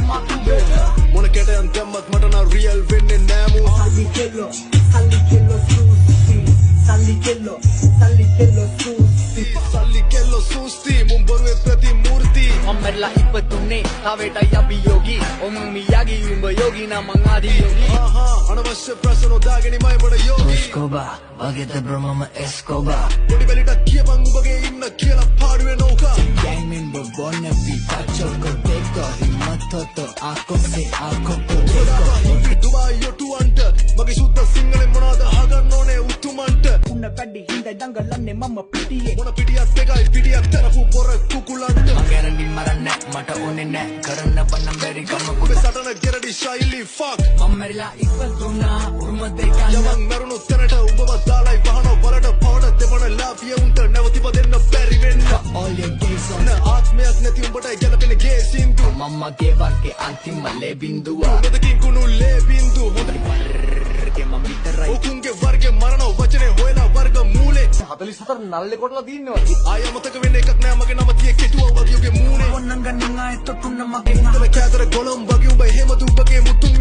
මතු වෙන්න. මොන කැටයන් දැම්මත් මට නම් රියල් වෙන්නේ නෑ මූ. සල්ලි කෙල්ලෝ, සල්ලි කෙල්ලෝ සූස්ති. සල්ලි කෙල්ලෝ, සල්ලි කෙල්ලෝ සූස්ති. සල්ලි කෙල්ලෝ සූස්ති, මුන් බොරුවේ ප්‍රතිමූර්ති. මම මැරිලා ඉපදුනේ තවේටයි අභියෝගී. ඔව්, මං මියාගි. උඹ යෝගී නම් මං ආදි යෝගී. ආහා, අනවශ්‍ය ප්‍රශ්න නොදාගෙනමයි මට යෝගී. එස්කෝබා වගේ තිබ්බ මම එස්කෝබා. පොඩි බැලිටක් කියපන් උඹගේ ඉන්න කියලා පාඩුවේ නෞකා. गैंग member wanna be, बच्चों को देखो, हिम्मत हो तो आंखों से आंखों को देखो. හින්දි ඩුබායි ඔටුවන්ට මගේ සුද්ධ සිංහලෙන් මොනවද අහගන්න ඕනේ උතුමන්ට? උන්න වැඩි හින්දා දඟලන්නේ මම පිටියේ. මොන පිටියත් එකයි, පිටියක් තරපු පොර කුකුලන්ට. මං ගැරන්ඩි මරන්නේ, මට ඕනේ නෑ කරන්න බන්න බැරි කමකුත්. ඔබේ සටන ගෙරඩි ශෛලි ෆක්. මං මැරිලා ඉපදුනා උරුම දෙකන්න. යමන් මැරුණු තැනට උඹව දාලයි වහන වලට පවට දෙපන ලාපිය උන්ට නැවතිප දෙන්න බැරි වෙන්න. All your gays on. න ආත්මයක් නැති උඹටයි ගැලපෙන ගේ සින්දු. මම මගේ වර්ගේ අන්තිම ලේ බින්දුව. හොඳකින් කුණු ලේ බින්දු හොඳ. වර්ගේ මං විතරයි. ඔකුන්ගේ වර්ගේ මරණ වචනේ හොයලා වර්ග මූලේ. 44 නල්ලේ කොටලා තින්නවද? ආය අමතක වෙන්න එකක් නෑ, මගේ නම තියේ කෙටුව වගේ උගේ මූණේ. ඔන්නංග නිං ආයෙ තොටුන්න මගේ. උන්දල කෑදර ගොළම් වගේ උඹ එහෙමද උඹගේ මුතුන්.